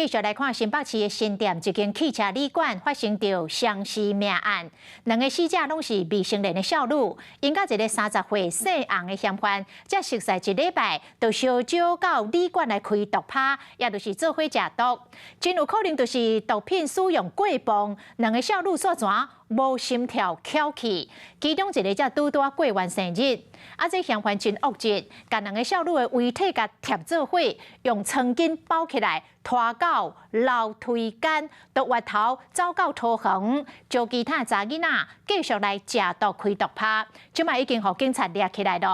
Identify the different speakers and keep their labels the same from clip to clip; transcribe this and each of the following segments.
Speaker 1: 繼續來看新北市的新店一間汽車旅館發生著雙屍命案，兩个死者攏是未成年的少女，𪜶佮一个30歲姓洪的嫌犯，才熟似一禮拜，就相招到旅館來開毒趴，也就是做伙食毒，真有可能就是毒品使用過磅，兩个少女煞怎無心跳蹺去，其中一个才拄拄仔過完生日，啊，這嫌犯真惡質，共兩个少女的遺體共疊做伙，用床巾包起來，拖到樓梯間，就越頭走到桃園，招其他查囡仔繼續來食毒開毒趴，這擺已經予警察掠起來囉。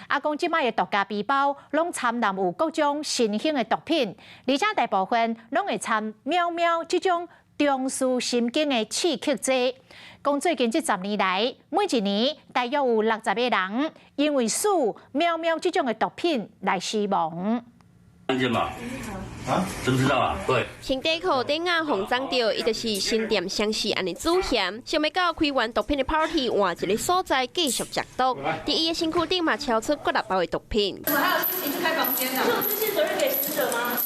Speaker 1: 啊，講這擺的毒駕背包攏摻含有各種新型的毒品，而且大部分攏會摻喵喵這種中樞神經的刺激劑。講最近這10年來，每一年大約有60個人因為使喵喵這種的毒品來死亡。
Speaker 2: 案件嘛？啊？知不知道啊？對。
Speaker 3: 穿短褲短襪予髒著，伊就是新店雙死案的主嫌。想欲到開完毒品的 party，換一个所在繼續食毒。佇伊的身軀頂嘛超出幾若包的毒品。
Speaker 4: 怎麼還有心情去開房間呢？是推卸責任給死者嗎？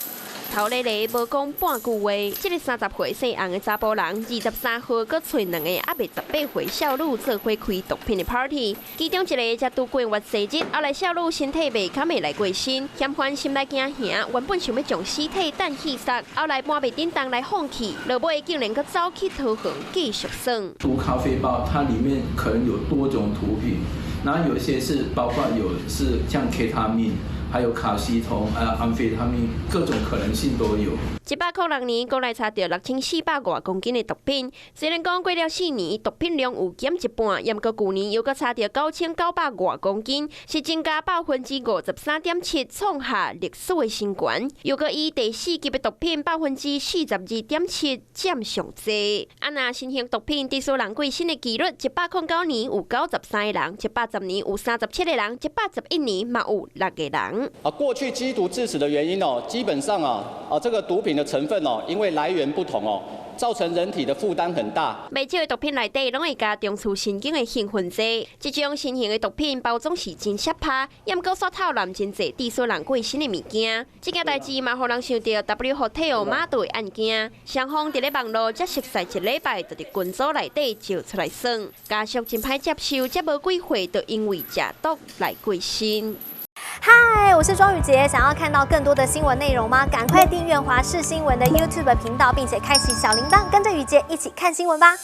Speaker 3: 頭咧咧無講半句話，這个30歲姓洪的查埔人，23號閣揣兩个猶未18歲少女做伙開毒品的 party，其中一个才拄過完生日，後來少女身體袂堪會來過身，嫌犯心內驚嚇，原本想欲將屍體擲戲殺，後來搬袂振動來放棄，落尾竟然閣走去桃園繼續耍。
Speaker 5: 毒咖啡包，它裡面可能有多種毒品，然後有些是包括有是像 K 他命。還有卡西酮、安非他命，各種可能性都有。
Speaker 3: 106年，國內查著6400外公斤的毒品。雖然講過了4年，毒品量有減一半，毋過舊年又閣查著9900外公斤，是增加53.7%，創下歷史的新高。又閣以第四級的毒品42.7%佔上濟。啊，若新型毒品致使人過身的幾率，109年有93個人，110年有37個人，111年嘛有六個人。
Speaker 6: 啊，過去吸毒致死的原因哦，基本上啊，啊這個毒品的成分哦，因為來源不同哦，造成人體的負擔很大。
Speaker 3: 袂少的毒品內底攏會加中樞神經的興奮劑，這種新型的毒品包裝是真澀拍，毋過煞透濫真濟致使人過身的物件。這件代誌嘛，予人想著 W Hotel 馬道案件，雙方佇咧網路才熟似一禮拜，就佇群組內底招出來耍，家屬真歹接受，才無幾歲就因為食毒來過身。
Speaker 7: 嗨，我是莊宇傑，想要看到更多的新聞內容嗎？趕快訂閱華視新聞的 YouTube 頻道，並且開啟小鈴鐺，跟着宇傑一起看新聞吧。